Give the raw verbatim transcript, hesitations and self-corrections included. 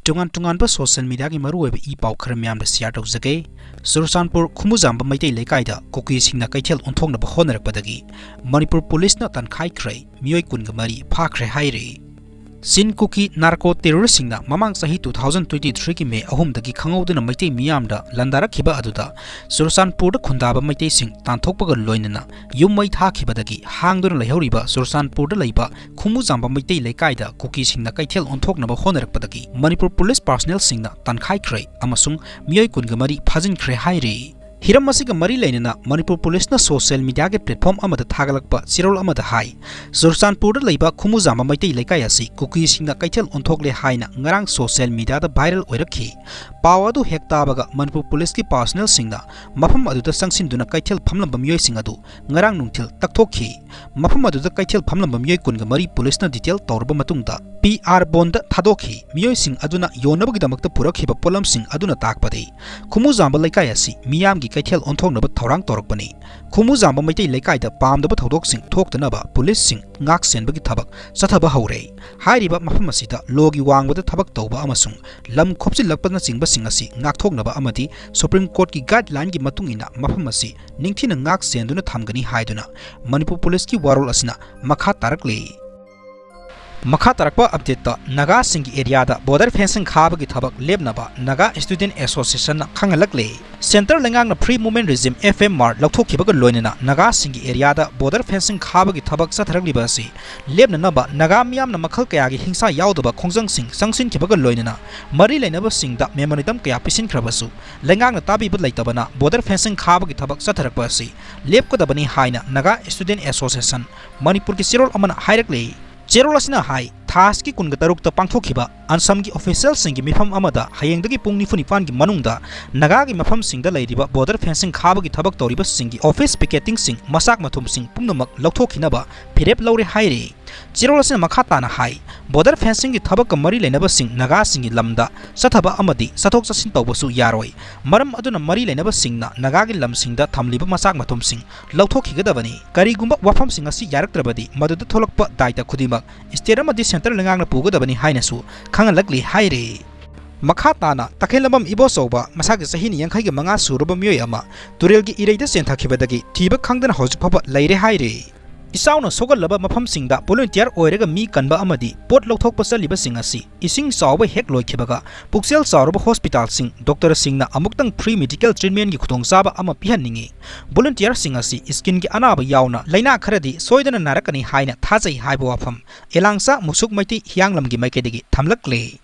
ꯇꯣꯉꯥꯟ ꯇꯣꯉꯥꯟꯕ social mediaꯒꯤ ꯃꯔꯨꯑꯣꯏꯕ ꯏ ꯄꯥꯎ ꯈꯔ ꯃꯌꯥꯝꯗ share ꯇꯧꯖꯒꯦ꯫ ꯆꯨꯔꯆꯥꯟꯄꯨꯔ ꯈꯨꯃꯨꯖꯥꯝꯕ ꯃꯩꯇꯩ ꯂꯩꯀꯥꯏꯗ ꯀꯨꯀꯤꯁꯤꯡꯅ ꯀꯩꯊꯦꯜ ꯑꯣꯟꯊꯣꯛꯅꯕ ꯍꯣꯠꯅꯔꯛꯄꯗꯒꯤ ꯃꯅꯤꯄꯨꯔ ꯄꯨꯂꯤꯁꯅ ꯇꯥꯟꯈꯥꯏꯈ꯭ꯔꯦ, ꯃꯤꯑꯣꯏ ꯀꯨꯟꯒ ꯃꯔꯤ ꯐꯥꯈ꯭ꯔꯦ ꯍꯥꯏꯔꯤ꯫ ꯆꯤꯟ ꯀꯨꯀꯤ narco terroristꯁꯤꯡꯅ ꯃꯃꯥꯡ ꯆꯍꯤ two thousand twenty threeꯒꯤ May ꯑꯍꯨꯝꯗꯒꯤ ꯈꯪꯍꯧꯗꯅ ꯃꯩꯇꯩ ꯃꯤꯌꯥꯝꯗ ꯂꯥꯟꯗꯥꯔꯛꯈꯤꯕ ꯑꯗꯨꯗ ꯆꯨꯔꯆꯥꯟꯄꯨꯔꯗ ꯈꯨꯟꯗꯥꯕ ꯃꯩꯇꯩꯁꯤꯡ ꯇꯥꯟꯊꯣꯛꯄꯒ ꯂꯣꯏꯅꯅ ꯌꯨꯝ ꯃꯩ ꯊꯥꯈꯤꯕꯗꯒꯤ ꯍꯥꯡꯗꯨꯅ ꯂꯩꯍꯧꯔꯤꯕ ꯆꯨꯔꯆꯥꯟꯄꯨꯔꯗ ꯂꯩꯕ ꯈꯨꯃꯨꯖꯥꯝꯕ ꯃꯩꯇꯩ ꯂꯩꯀꯥꯏꯗ ꯀꯨꯀꯤꯁꯤꯡꯅ ꯀꯩꯊꯦꯜ ꯑꯣꯟꯊꯣꯛꯅꯕ ꯍꯣꯠꯅꯔꯛꯄꯗꯒꯤ ꯃꯅꯤꯄꯨꯔ ꯄꯨꯂꯤꯁ personnelꯁꯤꯡꯅ ꯇꯥꯟꯈꯥꯏꯈ꯭ꯔꯦ ꯑꯃꯁꯨꯡ ꯃꯤꯑꯣꯏ ꯀꯨꯟꯒ ꯃꯔꯤ ꯐꯥꯖꯤꯟꯈ꯭ꯔꯦ ꯍꯥꯏꯔꯤ꯫ ꯍꯤꯔꯝ ꯑꯁꯤꯒ ꯃꯔꯤ ꯂꯩꯅꯅ ꯃꯅꯤꯄꯨꯔ ꯄꯨꯂꯤꯁꯅ social mediaꯒꯤ platform ꯑꯃꯗ ꯊꯥꯒꯠꯂꯛꯄ ꯆꯦꯔꯣꯜ ꯑꯃꯗ ꯍꯥꯏ, ꯆꯨꯔꯆꯥꯟꯄꯨꯔꯗ ꯂꯩꯕ ꯈꯨꯃꯨꯖꯥꯝꯕ ꯃꯩꯇꯩ ꯂꯩꯀꯥꯏ ꯑꯁꯤ ꯀꯨꯀꯤꯁꯤꯡꯅ ꯀꯩꯊꯦꯜ ꯑꯣꯟꯊꯣꯛꯂꯦ ꯍꯥꯏꯅ ꯉꯔꯥꯡ social mediaꯗ viral ꯑꯣꯏꯔꯛꯈꯤ꯫ ꯄꯥꯎ ꯑꯗꯨ ꯍꯦꯛ ꯇꯥꯕꯒ ꯃꯅꯤꯄꯨꯔ ꯄꯨꯂꯤꯁꯀꯤ personnelꯁꯤꯡꯅ ꯃꯐꯝ ꯑꯗꯨꯗ ꯆꯪꯁꯤꯟꯗꯨꯅ ꯀꯩꯊꯦꯜ ꯐꯝꯂꯝꯕ ꯃꯤꯑꯣꯏꯁꯤꯡ ꯑꯗꯨ ꯉꯔꯥꯡ ꯅꯨꯡꯊꯤꯜ ꯇꯛꯊꯣꯛꯈꯤ꯫ ꯃꯐꯝ ꯑꯗꯨꯗ ꯀꯩꯊꯦꯜ ꯐꯝꯂꯝꯕ ꯃꯤꯑꯣꯏ ꯀꯨꯟꯒ ꯃꯔꯤ ꯄꯨꯂꯤꯁꯅ detail ꯇꯧꯔꯕ ꯃꯇꯨꯡꯗ P R bondꯗ ꯊꯥꯗꯣꯛꯈꯤ꯫ ꯃꯤꯑꯣꯏꯁꯤꯡ ꯑꯗꯨꯅ ꯌꯣꯟꯅꯕꯒꯤꯗꯃꯛꯇ ꯄꯨꯔꯛꯈꯤꯕ ꯄꯣꯠꯂꯝꯁꯤꯡ ꯑꯗꯨꯅ ꯇꯥꯛꯄꯗꯤ ꯈꯨꯃꯨꯖꯥꯝꯕ ꯂꯩꯀꯥꯏ ꯑꯁꯤ ꯃꯤꯌꯥꯝꯒꯤ ꯀꯩꯊꯦꯜ ꯑꯣꯟꯊꯣꯛꯅꯕ ꯊꯧꯔꯥꯡ ꯇꯧꯔꯛꯄꯅꯤ꯫ ꯈꯨꯃꯨꯖꯥꯝꯕ ꯃꯩꯇꯩ ꯂꯩꯀꯥꯏꯗ ꯄꯥꯝꯗꯕ ꯊꯧꯗꯣꯛꯁꯤꯡ ꯊꯣꯛꯇꯅꯕ ꯄꯨꯂꯤꯁꯁꯤꯡ ꯉꯥꯛ ꯁꯦꯟꯕꯒꯤ ꯊꯕꯛ ꯆꯠꯊꯕ ꯍꯧꯔꯦ꯫ ꯍꯥꯏꯔꯤꯕ ꯃꯐꯝ ꯑꯁꯤꯗ lawꯒꯤ ꯋꯥꯡꯃꯗ ꯊꯕꯛ ꯇꯧꯕ ꯑꯃꯁꯨꯡ ꯂꯝ ꯈꯣꯞꯆꯤꯜꯂꯛꯄꯅꯆꯤꯡꯕꯁꯤꯡ ꯑꯁꯤ ꯉꯥꯛꯊꯣꯛꯅꯕ ꯑꯃꯗꯤ Supreme Courtꯀꯤ guideline ꯃꯇꯨꯡ ꯏꯟꯅ ꯃꯐꯝ ꯑꯁꯤ ꯅꯤꯡꯊꯤꯅ ꯉꯥꯛ ꯁꯦꯟꯗꯨꯅ ꯊꯝꯒꯅꯤ ꯍꯥꯏꯗꯨꯅ ꯃꯅꯤꯄꯨꯔ ꯄꯨꯂꯤꯁꯀꯤ ꯋꯥꯔꯣꯜ ꯑꯁꯤꯅ ꯃꯈꯥ ꯇꯥꯔꯛꯂꯤ꯫ ꯃꯈꯥ ꯇꯥꯔꯛꯄ updateꯇ ꯅꯥꯒꯥꯁꯤꯡꯒꯤ areaꯗ border fencing ꯈꯥꯕꯒꯤ ꯊꯕꯛ ꯂꯦꯞꯅꯕ Naga Student Associationꯅ ꯈꯪꯍꯜꯂꯛꯂꯦ꯫ Centre ꯂꯩꯉꯥꯛꯅ Free Movement Regime, F M R, ꯂꯧꯊꯣꯛꯈꯤꯕꯒ ꯂꯣꯏꯅꯅ ꯅꯥꯒꯥꯁꯤꯡꯒꯤ areaꯗ border fencing ꯈꯥꯕꯒꯤ ꯊꯕꯛ ꯆꯠꯊꯔꯛꯂꯤꯕ ꯑꯁꯤ ꯂꯦꯞꯅꯅꯕ ꯅꯥꯒꯥ ꯃꯤꯌꯥꯝꯅ ꯃꯈꯜ ꯀꯌꯥꯒꯤ ꯍꯤꯡꯁꯥ ꯌꯥꯎꯗꯕ ꯈꯣꯡꯖꯪꯁꯤꯡ ꯆꯪꯁꯤꯟꯈꯤꯕꯒ ꯂꯣꯏꯅꯅ ꯃꯔꯤ ꯂꯩꯅꯕꯁꯤꯡꯗ memorandum ꯀꯌꯥ ꯄꯤꯁꯤꯟꯈ꯭ꯔꯕꯁꯨ ꯂꯩꯉꯥꯛꯅ ꯇꯥꯕꯤꯕ ꯂꯩꯇꯕꯅ border fencing ꯈꯥꯕꯒꯤ ꯊꯕꯛ ꯆꯠꯊꯔꯛꯄ ꯑꯁꯤ ꯂꯦꯞꯀꯗꯕꯅꯤ ꯍꯥꯏꯅ Naga Student Association ꯃꯅꯤꯄꯨꯔꯒꯤ ꯆꯦꯔꯣꯜ ꯑꯃꯅ ꯍꯥꯏꯔꯛꯂꯤ꯫ ꯆꯦꯔꯣꯜ ꯑꯁꯤꯅ ꯍꯥꯏ, ꯊꯥꯁꯀꯤ ꯀꯨꯟꯒ ꯇꯔꯨꯛꯇ ꯄꯥꯡꯊꯣꯛꯈꯤꯕ ꯑꯟꯁꯝꯒꯤ officialꯁꯤꯡꯒꯤ ꯃꯤꯐꯝ ꯑꯃꯗ ꯍꯌꯦꯡꯗꯒꯤ ꯄꯨꯡ ꯅꯤꯐꯨ ꯅꯤꯄꯥꯟꯒꯤ ꯃꯅꯨꯡꯗ ꯅꯥꯒꯥꯒꯤ ꯃꯐꯝꯁꯤꯡꯗ ꯂꯩꯔꯤꯕ border fencing ꯈꯥꯕꯒꯤ ꯊꯕꯛ ꯇꯧꯔꯤꯕꯁꯤꯡꯒꯤ office pickettingꯁꯤꯡ, ꯃꯆꯥꯛ ꯃꯊꯨꯝꯁꯤꯡ ꯄꯨꯝꯅꯃꯛ ꯂꯧꯊꯣꯛꯈꯤꯅꯕ ꯐꯤꯔꯦꯞ ꯂꯧꯔꯦ ꯍꯥꯏꯔꯤ꯫ ꯆꯦꯔꯣꯜ ꯑꯁꯤꯅ ꯃꯈꯥ ꯇꯥꯅ ꯍꯥꯏ, border fencingꯒꯤ ꯊꯕꯛꯀ ꯃꯔꯤ ꯂꯩꯅꯕꯁꯤꯡ ꯅꯥꯒꯥꯁꯤꯡꯒꯤ ꯂꯝꯗ ꯆꯠꯊꯕ ꯑꯃꯗꯤ ꯆꯠꯊꯣꯛ ꯆꯠꯁꯤꯟ ꯇꯧꯕꯁꯨ ꯌꯥꯔꯣꯏ꯫ ꯃꯔꯝ ꯑꯗꯨꯅ ꯃꯔꯤ ꯂꯩꯅꯕꯁꯤꯡꯅ ꯅꯥꯒꯥꯒꯤ ꯂꯝꯁꯤꯡꯗ ꯊꯝꯂꯤꯕ ꯃꯆꯥꯛ ꯃꯊꯨꯝꯁꯤꯡ ꯂꯧꯊꯣꯛꯈꯤꯒꯗꯕꯅꯤ꯫ ꯀꯔꯤꯒꯨꯝꯕ ꯋꯥꯐꯝꯁꯤꯡ ꯑꯁꯤ ꯌꯥꯔꯛꯇ꯭ꯔꯕꯗꯤ ꯃꯗꯨꯗ ꯊꯣꯛꯂꯛꯄ ꯗꯥꯏꯇ ꯈꯨꯗꯤꯡꯃꯛ state ꯑꯃꯗꯤ centre ꯂꯩꯉꯥꯛꯅ ꯄꯨꯒꯗꯕꯅꯤ ꯍꯥꯏꯅꯁꯨ ꯈꯪꯍꯜꯂꯛꯂꯤ ꯍꯥꯏꯔꯤ꯫ ꯃꯈꯥ ꯇꯥꯅ ꯇꯈꯦꯜꯂꯝꯕꯝ ꯏꯕꯣꯆꯧꯕ, ꯃꯁꯥꯒꯤ ꯆꯍꯤ ꯌꯥꯡꯈꯩꯒ ꯃꯉꯥ ꯁꯨꯔꯕ ꯃꯤꯑꯣꯏ ꯑꯃ ꯇꯨꯔꯦꯜꯒꯤ ꯏꯔꯩꯗ ꯆꯦꯟꯊꯈꯤꯕꯗꯒꯤ ꯊꯤꯕ ꯈꯪꯗꯅ ꯍꯧꯖꯤꯛ ꯐꯥꯎꯕ ꯂꯩꯔꯦ ꯍꯥꯏꯔꯤ꯫ ꯏꯆꯥꯎꯅ ꯁꯣꯛꯍꯜꯂꯕ ꯃꯐꯝꯁꯤꯡꯗ volunteer ꯑꯣꯏꯔꯒ ꯃꯤ ꯀꯟꯕ ꯑꯃꯗꯤ ꯄꯣꯠ ꯂꯧꯊꯣꯛꯄ ꯆꯠꯂꯤꯕꯁꯤꯡ ꯑꯁꯤ ꯏꯁꯤꯡ ꯆꯥꯎꯕ ꯍꯦꯛ ꯂꯣꯏꯈꯤꯕꯒ ꯄꯨꯛꯆꯦꯜ ꯆꯥꯎꯔꯕ ꯍꯣꯁꯄꯤꯇꯥꯜꯁꯤꯡ, ꯗꯣꯛꯇꯔꯁꯤꯡꯅ ꯑꯃꯨꯛꯇꯪ free medical treatmentꯒꯤ ꯈꯨꯗꯣꯡꯆꯥꯕ ꯑꯃ ꯄꯤꯍꯟꯅꯤꯡꯏ꯫ Volunteerꯁꯤꯡ ꯑꯁꯤ skinꯒꯤ ꯑꯅꯥꯕ ꯌꯥꯎꯅ ꯂꯩꯅꯥ ꯈꯔꯗꯤ ꯁꯣꯏꯗꯅ ꯅꯥꯔꯛꯀꯅꯤ ꯍꯥꯏꯅ ꯊꯥꯖꯩ ꯍꯥꯏꯕ ꯋꯥꯐꯝ ꯑꯦꯂꯥꯡꯆꯥ ꯃꯨꯁꯨꯛ ꯃꯩꯇꯩ ꯍꯤꯌꯥꯡꯂꯝꯒꯤ ꯃꯥꯏꯀꯩꯗꯒꯤ ꯊꯝꯂꯛꯂꯤ꯫